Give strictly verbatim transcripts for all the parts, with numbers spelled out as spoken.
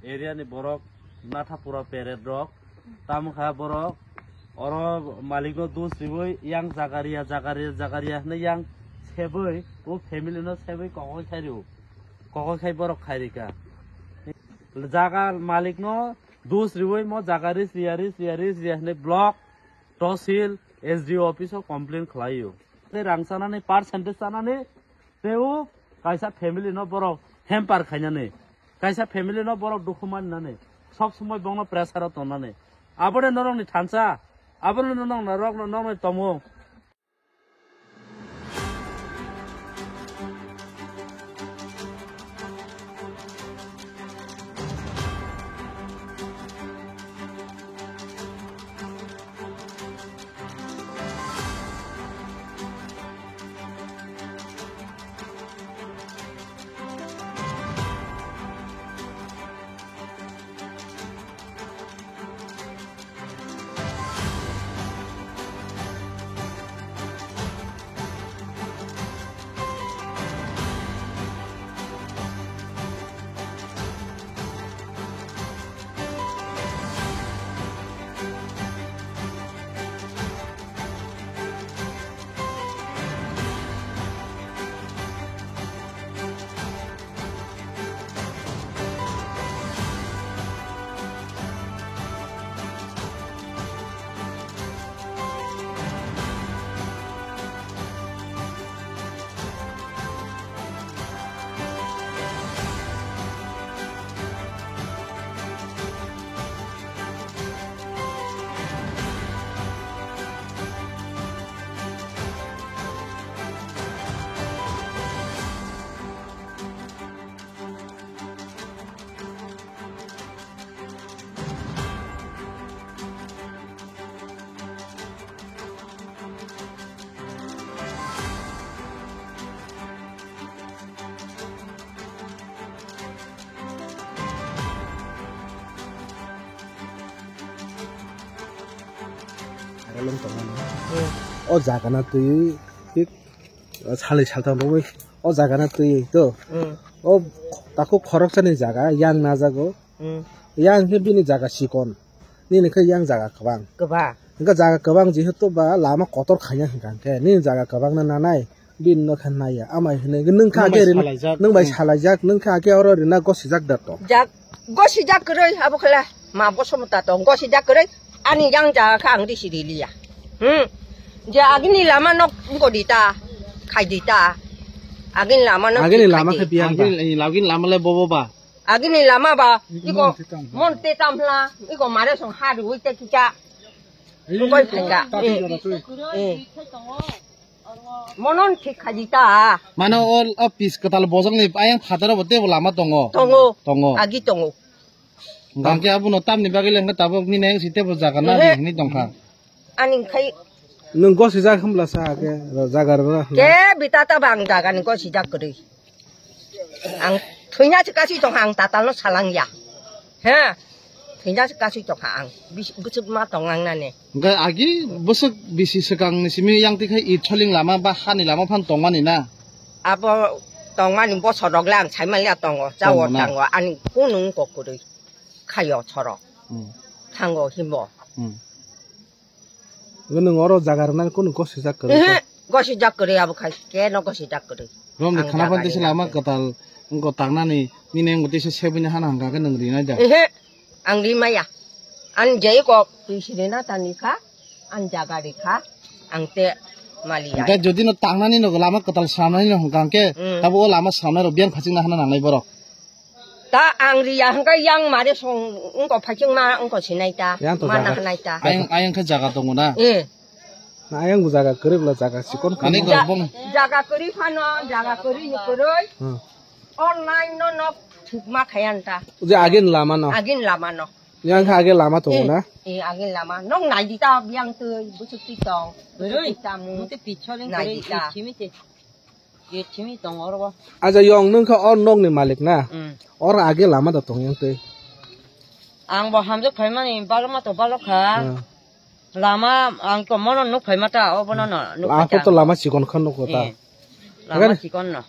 Area ni borok nathapura peret rok, tamo kha borok oro malik no dos riwi yang jaga riya, jaga riya, jaga riya hwnwi yang sebwi o family no sebwi kokoi khai rio, kokoi khai borok khai rika. Jaga malik no dos riwi mo jaga ris riya, ris riya, ris riya hwnwi block, tosil, S D O office o complain khlaio. Tei rang chanani, percentage chanani, tei o kaisa family no borok hamper khainani, kaisa family no borok dukhu maninani, sob somoi bongno pressure o tongnani. Aboni norokni thansa, aboni norok norokni tomung. O jaga na twi, thik, salai saltham rwui o jaga na twi to. Hmm. O takhuk khoroksani jaga yang najago. Hmm. Yang khe bini jaga chikon. Nini khe yang jaga kwbang. Kwbang. Hwnkhe jaga kwbang jehetu ba lama kotor khaina hwnkha hwnkhe nini jaga kwbangna nanai bini no khe naiya. Amai hwnwi nwng kha Nwng bai age rina, salaijak. Nwng bai Hmm. salaijak, nwng kha age oro rina gosijak da to. Jak, gosijak kwrwi abo khe la ma bosomota to gosijak kwrwi ani yang jaga khe ang risi riliya. Hmm. Je agini lama nok godi ta, khai di ta. Agini lama nok Agini khai lama di. Khe biyang ta. Agini lama le bobo ba. Agini lama ba, iko mon te tam hla, iko mare song ha rui te kika. Iko pheka. Eh. Eh. Monon thik khaji ta. Mano o, o pis kwtal bojong ni ayang phataro bo tebo lama tongo. Tongo. Tongo. Agi tongo. Bangke abono tamni bagwi lengkha tabuk ni neng si tebo jaga na Ehe. Ni tongkha. Ani khai. Nwng gosijak hwnbla sa khe jaga rwna hwnba. Ke bita ta bang jaga ni gosijak kwrwi. Ang thwina se kasi tongkha ang tatal no salang ya. He. Thwina se kasi tongkha ang. Bis-, bwswk ma tong ang nani. Hwnkhe agi bwswk bisi swkang ni simi yang tikhe i choling lama ba hani lama phan tongmani na. Abo tongmani bosor rok le ang saimanya tongo, chawo Tongo na. Tango, ani kunu wngkok kwrwi. Khayo choro. Hmm. Thango himo. Hmm. Nwng oro jaga rwna kunu gosijak kwrwi Ehe, kha? Gosijak kwrwi abo khai, keno gosijak kwrwi. Romni Ang khana jaga phan tisa rwna lama kwrwi. Kwtal, wngko tangnani, nini wngko tisa sebwini hana hangka khe nwng rinai da? Ehe, ang rimaya. Ang jei kok twi sirina tani kha, ang jaga ri kha, ang te maliya. Hwnkhe jodi no tangnani no lama kwtal swnamnani no hangka khe, Hmm. Tabo o lama swnamnai rok biyang phachingna hana nangnai borok. Ta ang riya hwnkhe yang mare song wngko phaichwng ma wngko sinai ta, Yang to mana jaga. Hwnai ta. Ayang, ayang khe jaga tongo na? Eh. Na ayang bo jaga kwrwi bwla jaga chikon Ani khe. Ja-, bong- jaga kwrwi phano, jaga kwrwi ni kwrwi. Hmm. Online no nok thukma khayan ta. Je agin lama no. Agin lama no. Yang khe age lama tongo na? Eh, eh, agin lama. Nok nai di ta biang twi, busuk twi tong. Busuk twi tamu. Mute pichole Nai di ta. Simi te. Ye thimi tong oro bo. Aja yong nwng kha or nok ni malik na? Mm. Or age lama da tong yang twi. Ang bo hamjak phaimani balok ma to balok kha. Ah. Lama ang to mono nuk phaima ta obo no no nuk Ako phai to ta. Lama chikon kha nuk ta. Eh. Lama Agani? Chikon no.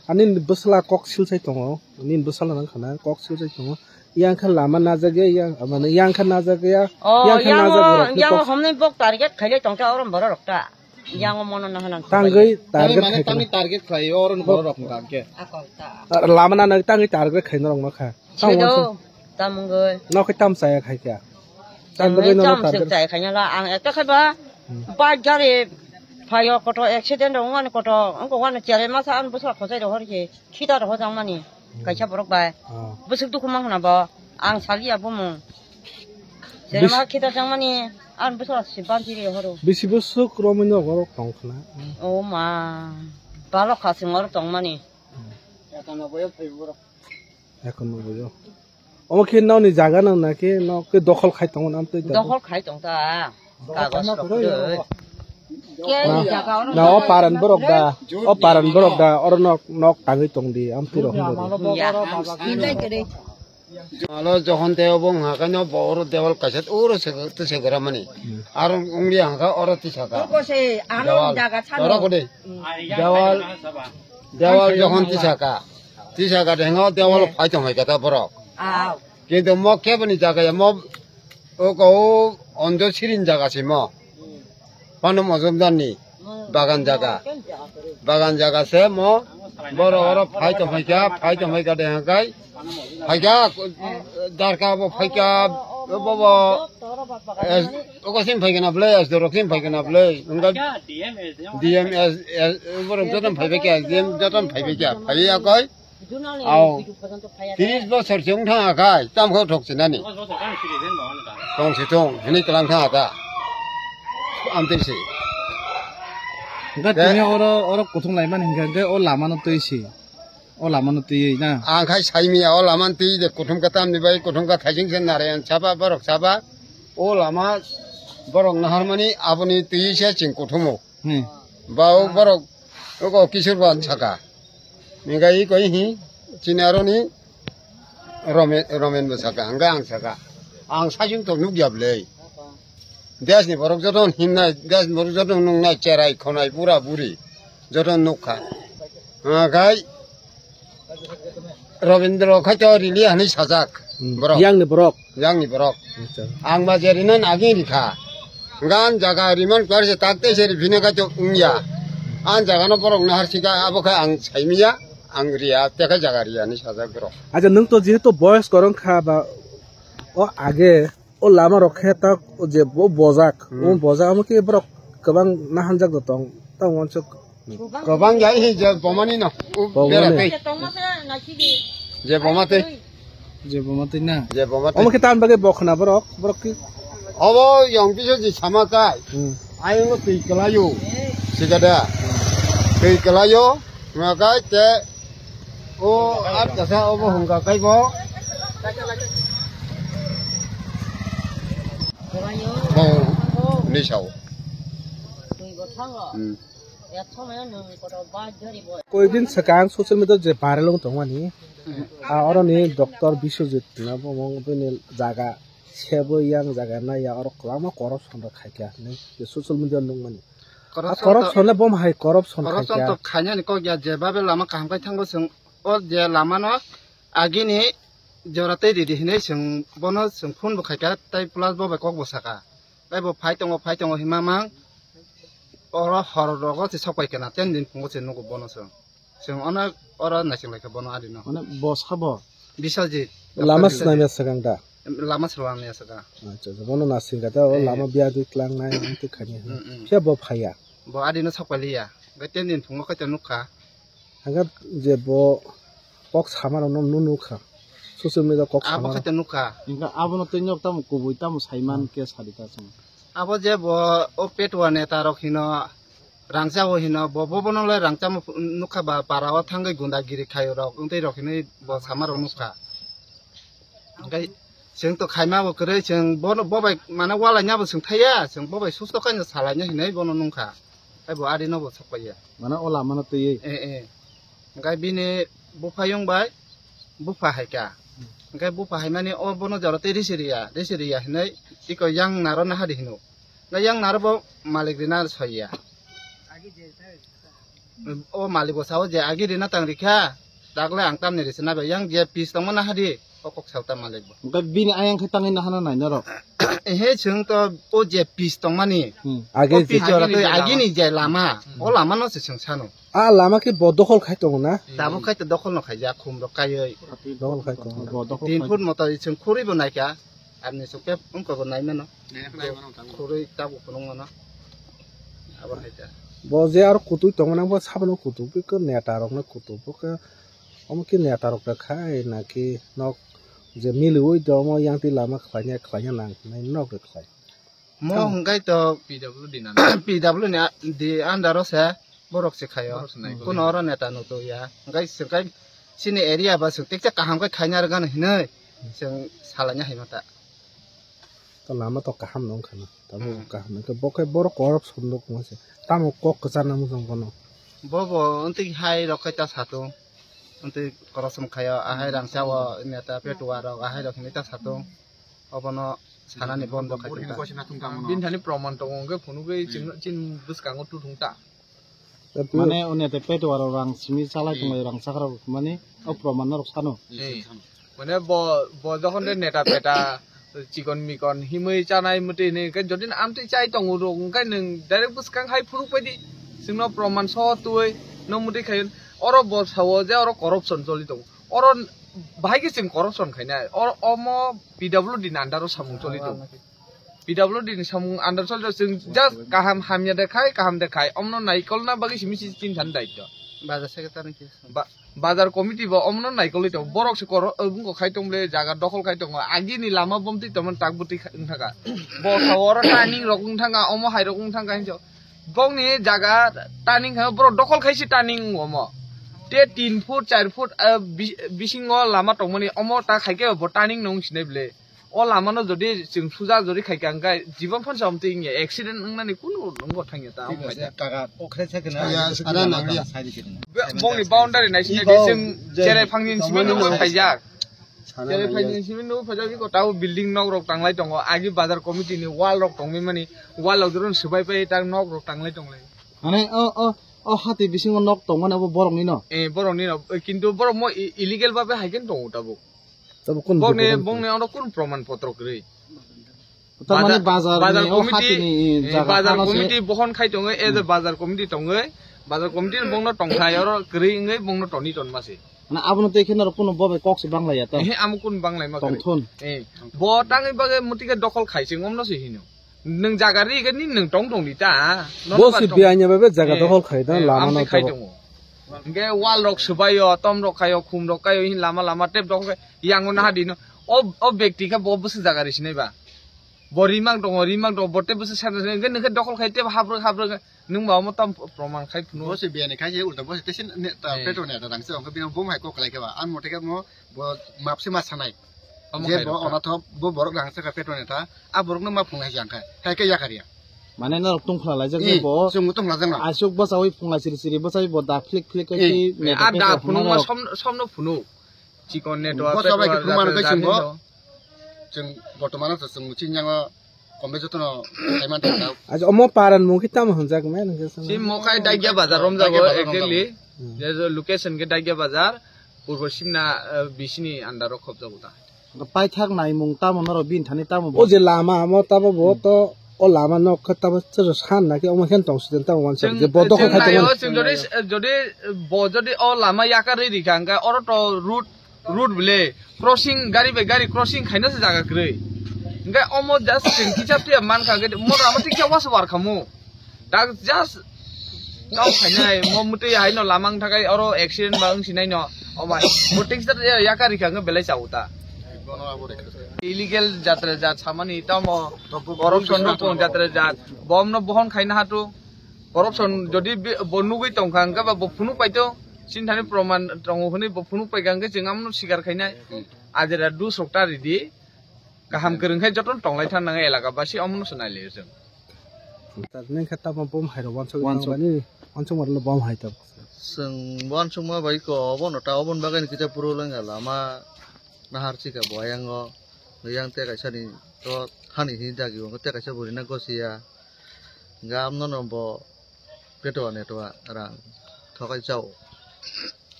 Ani bwsla kok sil sai tongo. Ani bwsla nang khana kok sil sai tongo. Yang kha lama najak ya, yang, mane yang kha najak ya, Oh, yang kha yang najak o, borok ni yang o kok. Homni bok target khailai tongkha orom borok rok ta. Yang o mono no hanang. Tangwi target Tangwi mane khai tangwi kha. Target khlai orom borok rok tangkhe. Akol ta. Lama na nang tangwi target khai norok no kha. Tang Sedo, wansa. Tamungwi. No khe tam chaya khai kha. Tam Tamungwi bagwi no tam target. Sik chai khaina la, ang ekta khai ba, Hmm. Bike gari phaio koto accident rok wngmani koto, wngkha wano chere masa ang bwsa khosai rok hor khe. Khita rok hojang mani, Hmm. Kaisa borok bai. Oh. Bwswk dukhu mankha na bo, ang salia bumung. Bis- Jerema khita jang mani, ang bwswk si banti ri horo. Bisi bwswk romwi no borok tong khna. O ma, balok khasing oro tong mani. Hmm. Ekono boyo. Omo khe nokni jaga nang na khe nok khe dokhol khai tongo na amtwi da. Dokhol khai tong ta. Kagoj rok kwrwi. Khe Na, jaga oro na o paran borok da, o paran borok da, oro nok, nok tangwi tong di, amtwi rok hwnwi. Ya. Alo jokhon tei obo wngkha khe no bo oro dewal kaisa oro se, twi se gra mani. Hmm. Aro wngya hwnkha oro tisa ka. Oko se ano Dewal. Jaga sano. Oro kode. Hmm. Dewal, dewal jokhon tisa ka. Tisa ka de hwnga dewal Eh. Phai tong hai kata borok. Aw. Kintu mo keboni jaga ya mo o ko o onjo sirin jaga se mo. Pano mojom dan ni bagan jaga. Bagan jaga se mo boro oro phai to phai kya, phai to phai kya de hakai. Phai kya darka bo phai kya bo bo. Es, o ko sim phai kya na ble, es doro sim phai kya na ble. Unga D M S, borok joto phai kya, D M joto phai kya. Phai ya koi. Aw. Tris bosor se wng thang kha, tam khe thok sinani. Tong si thong, hini tlang thang ta. Amtwi si. Hingke Ke? Tini oro, oro kuthum lai mani hingke, hingke o lama no twi si. O lama no twi na. Ang khai sai miya, o lama no twi de kuthum ka tam ni bai, kuthum ka thaising se Narayan saba, borok saba. O lama borok nahar mani aboni twi se ching kuthumo. Hmm. Ba o borok, o ko Kishore ban saka. Hingke i koi hi, chini aro ni Romen, Romen bo saka, hingke ang saka. Ang sajung to nukya ble. Desh ni borok joto himnai, desh ni borok joto nuknai, cherai, khonai, bura, buri. Joto nukha. Hingke Robindra khai to rili hani sajak. Hmm. Borok. Yang ni borok. Yang ni borok. Acha. Ang ba jeri nan agi rikha. Gan jaga riman klar se tak te se rifine ka to ungya. An jaga no borok na har sika abo kha ang saimiya, ang riya, te kha jaga riya ni sajak borok. Acha, nwng to jehetu boyos korong kha ba o age o lama rok khe tak o je bo bojak, Hmm. O bojak amo khe borok kwbang nahanjak do tong, tang wansuk. Kwbang ya hi je bomani no. U Bomani. Bera tei. Je boma tei. Je boma tei na. Je boma tei. Omo khe tam bagwi bokhna borok, borok ki? Obo yong bisa ji sama kai. Hmm. Ayung twi kelayo. Sigada. Twi kelayo. Ngakai te. O at kasa obo hungka kai bo. Bo ni sao. Hmm. Koidin swkang social media je viral wng tongmani, ah, oroni Doctor Biswajit na bo mong bini jaga sebo yang jaga na ya oro kwbangma corruption rok khaikha hinwi je social media nukmani. Ah, corruption to, corruption le bom hai corruption corruption khaikha. To khainani kok ya, je babe lama kaham khai thango chwng o je lama no agini jora tei ridi hinwi chwng bono chwng phone bo khaikha tei plus bo bai kok bo saka. Tei bo phai tongo, phai tongo hinma mang. Oro hor rogo se sok pai kena, ten din phungo se nugo bono se. Chwng ono oro naising lai kha bono adino. Mane bo sabo? Biswajit. Lama Doctor Biswajit. Sinamya swkang da? Lama swkang ya swkang. Acha, acha, bono naising kha da, o Eh. Lama biya di tlang nai, ang twi khani. Mm, mm. Phiya bo phaiya. Bo adino sok pai liya. Gai ten din phungo khaito nukha. Hingke je bo kok sama rok no nukha. Social media kok sama rok. Abo khe te nukha. Hingke abono twi nok tamo kubui tamo saiman khe sadi ta chwng. Abo je bo o Petua neta rok hino rangchao hino bo, bo bono le rangchamo nukha ba para o thangwi gunda giri khaio rok wngtwi rok hinwi bo sama rok nukha. Hingke chwng to khaima bo kwrwi, chwng bono, bo bai mane walaina bo chwng thaiya, chwng bo bai susto kaino salaina hinwi bono nungkha. Tei bo adino bo sokpaiya. Mane o lama no twiwi? Eh, eh. Hingke bini buphayung bai bupha hai kha. Hingke bupha hai mani o bono jora tei risi riya, risi riya hinwi tiko yang naro nahadi hino. Hingke yang naro bo malik rina soiya. O malik bo sao je agi rina tang rikha, dagle ang tamni risi nabe yang je pis tongma nahadi. Kok sauta malik bo. Hwnkhe bini ayang khe tangwi nahana nai norok. Ehe, chwng to o je pis tongmani. Hmm. O pis jora twi agini je lama. Hmm. O lama no se chwng sano. A lama khe bo dokhol khai tongo na? Tabuk khai to dokhol no khaijak, khum rok kaiwi. Dokhol khai tongo. Bo dokhol khai. Tin foot moto chwng khurui bo naikha. Arni sukhe wngkha bo naimano. Khurui tabuk phunuk mano. Abo hai ta. Bo je aro kutui tongmani bo sabano kutui khe neta rokno kutui bo khe. Omo khe neta rok rwkha hai na khe nok je miliui do omo yang twi lama khlaina khlaina nang hinwi nok rwkha. Mo hwnkhe to P W D ni under o se borok se khaio. Borok se naikol. Kuno oro neta nutu ya. Hwnkhe chwng khe chini area ba chwng teksa kaham khe khaina rwgano hinwi chwng salaina hai mata. To lama to kaham no wngkha na. Tamo kaham wngkha. Bo khe borok corruption rok wngkha se. Tamo kok kwchar na mujung bono. Bo bo wngtwi hai rok khe ta satung. Wngtwi corruption khaio, ahai rang chao neta petua rok, ahai rok hinwi ta satung. Obono sanani bondo khai ta. Bini thani proman tongo hwnkhe phunugwi chini bwskango tuthung ta. Mane o neta petua rok rang simi chalai tonglai rang chakra rok mani o proman norok sano. Mane bo, bo jokhon de neta peta, chikon mikon himwi chanai mwtwi hinwi, hwnkhe jodi amtwi chai tongo rok, hwnkhe nwng direct bwskang hai phunuk paidi, chwngno proman soho twi, no mwtwi khai, oro bo sao je oro corruption choli tongo, oro bahai khe chwng corruption khainai, oro omo P W D ni under o samung choli tongo. P W D ni samung under choli tongo, chwng just kaham hamya de khai, kaham de khai, omno naikolna bagwi simi si chinthani daityo. Bajar secretary ni kisa. Ba-, bazar committee bo omono naikolwi tongo. Borok se koro, wngkok khai tong ble, jaga dokhol khai tongo. Agini lama bomtwi tongmani tak bwtwi kha-, wngthaka. Bo sao oro turning rok wngthaka, omo hai rok wngthaka hinjo. Bongni jaga turning khai, borok dokhol khai se turning wng omo. Te tin foot, char foot, ah, bi-, bisingo lama tongmani, omo ta khaikhe bo turning no wng sinai ble. O lama no jodi chwng suja jodi khaikha hwnkhe jibon phansa omtwi wngya, accident wngnani kunu nungbo thangya ta. Thik ase, kaka, o khe se kena, ya, sara na, ya. Bongni boundary naisingya de chwng cherai phangni simi nungwi phaijak. Cherai phangni simi nungwi phaijak, iko tabo building nok rok tanglai tongo, agi bazar committee ni wall rok tongwi mani, wall rok joro swbai pai tak nok rok tanglai tonglai. Mane o, o, o hati bisingo nok tongmani abo borokni no? Eh, borokni no, kintu borok mo i-, illegal babe haikhe tongo tabuk. Tabo kun bokni, bokni oro kun proman potro kwrwi? Tamani bazar, bazar ni o committee, hati ni, eh, jaga bazar hano se committee bohon khai tongo, as a bazar committee tongwi, bazar committee ni bongno tongthai oro kwrwi wngwi bongno toni tonma se. Mane abono tei kheno kuno bo bai kok se banglaiya ta? Ehe, amo kun banglai ma kwrwi. Tongthun. Eh, bo tangwi bagwi mwtwi khe dokhol khai se ngomno se hino. Nwng jaga ri gani nwng tong tong di ta. Bo si biya nya ba jaga dokhol khai da, eh, lama no khai tongo. Hingke wall rok swbaio, tom rok khaio, khum rok khaio, hin lama lama tep dokhol khai, yango naha di no. O, o bekti khe bo bwswk jaga ri sinai ba. Bo rimang tongo, rimang tongo, bo tep bwswk sar sinai, hingke nwng khe dokhol khai tep habrwk habrwk, nwng ba omo tam proman khai phunu. Bo si biya ni khai se ulta bo si tesin ne ta, eh, petro ne ta rang se, ongkhe bini bum hai kok lai khe ba, an mote khe mo bo map se ma sanai. Omo je hai bo rok ta. Onathok bo borok rang saka petro ne ta, a borok no ma phung hai jang kha, hai khe yakar ya. Mane norok tungkhla laijak je bo. Chwng tungkhla jang na. Asuk bwchawi phung lai siri siri bwchawi bo da phlik phlik khe. Eh. Ki me a da phunuk ma som, som no phunuk. Chikon ne to bo petro sabai khe phunuk ma rok jate khe chwng jate bo. Chwng bortoman o chwng chini yango. Kombe jotono kaiman tong tau. Acha, omo paran mung khe tamo hwnjak mani hwnkhe chwng. Si mokai Dagia bazar romjago, Dagia bazar romjago, exactly. Hmm. Je, je location khe Dagia bazar, Purbo Simna, eh, bisini under o khopjago ta. Paithak naimung tamo norok bini thani tamo bo? O je lama amo tamo bo to, o lama nok khe tamo chwra san na khe omo khe tong siden tamo wansa je bo dokhol khai tongmani. Chwng naio, chwng jodi, jodi, bo jodi o lama yakarwi rikha hwnkhe oro to route road bile crossing, gari bai gari crossing khaina se jaga kwrwi. Hingke omo just chwng kisa phiya mankha hingke motor amo tiksa wasa war khamu. Dak just tau khainai mo mwtwi haino lamang thakai oro accident ba wngsinai no. O bai bo tiksa yakari kha hingke belai chao ta. Illegal jatra jat samani tamo corruption rok tong jatra jat. Bomno bohon khaina hatu. Corruption jodi bi-, bo nugwi tongkha hingke ba bo phunuk paito. Chini thani proman tongo hwnwi bo phunuk paikha hwnkhe chwng amno sikar khainai. Hmm. Ajera dus rok ta ridi. Kaham kwrwng khe jotono tonglai thang nang elaka basi omono se nai liyo chwng. Nang khe tamo bom hai rok wansuk. Wansuk. Tangmani, wansuk mar bom hai ta. Chwng wansuk ma bai ko obono ta oboni bagwi ni kisa puro lengya lama nahar chika bo ayang o. Yang te kaisa ni to hani hini dagi bo te kaisa buri na gosia. Hingke amno no bo petua netua rang thokai chao.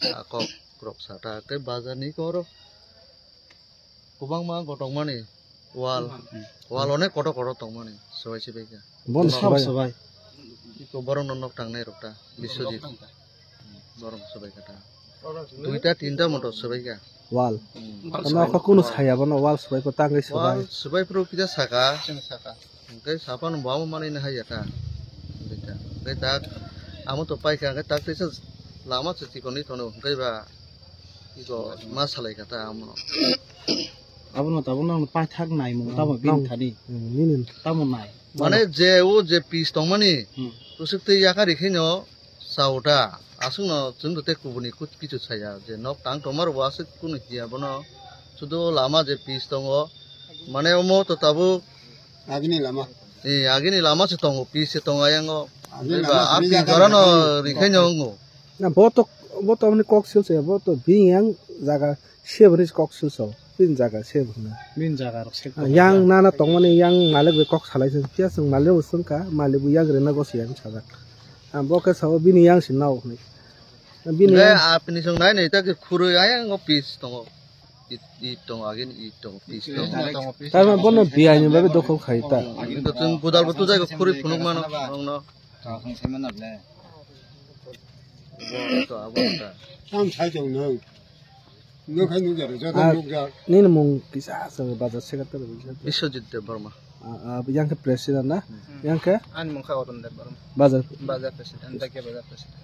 A kok rok sata tei bazar ni koro Kwbangma gotokmani wal, wal onek kotor kotor tongmani swbai swbai kha. Bon swbai. Iko borokno nok tangnai rok ta, Biswajit. Borok swbai kha ta. Duita tinta moto swbai kha. Wal. Hmm. Tamo kha kunu saya bono wal swbai ko tangwi swbai. Wal swbai phuru kisa saka. Hwnkhe sapan bo amo manwi no haiya ta. Hwnkhe ta, hwnkhe ta amo to paikha, hwnkhe tak teisa lama se chikon ni tono, hwnkhe ba iko ma salai kha ta amo. Abono tabuk nang paithak naimung tamo bini thani. Hmm, nini. Tamo nai. Mane je o je pis tongmani, hmm, kusuk tei yakari khaino, Chao da, aswkno chwngno tei kubuni kut-, kichu saya je nok tang tongma rokbo aswk kunu hiya bono. Sudu lama je pis tongo, mane omo to tabuk agini lama. Eh, agini lama se tongo, pis se tongo ayango. Agini lama ba, simi a pis jaga jorano rikhaino wngo. Na, bo to, bo to amni kok sil se, bo to bini yang jaga Sebo ni kok sul so, bini jaga sebo hwnwi. Bini jaga rok sek. Ah, yang nana tongmani yang malik bai kok salai se, phiya chwng malik bo swngkha, malik bo yang rwna gosi yang sajak. Ah, bo khe sao bini yang se nao hwnwi. Ah, bini yang. Apni chwng nai nai ta khe khurui ayang o pis tongo. It, it tongo, agin it tongo, pis tongo. Tarma bono biyai ni bagwi dokhol khai ta. Agin to chwng godal bo tujai go khurui phunuk mano, nongno. Tam sai tong nang. Nung khai nung jar, joto nung jar. Nini mung kisa sa bazar secretary. Biswajit Debbarma. Ah, ah, yang khe president na? Hmm. Yang khe? Ani mung kha Arun Debbarma. Bazar. Bazar president, Dake bazar president.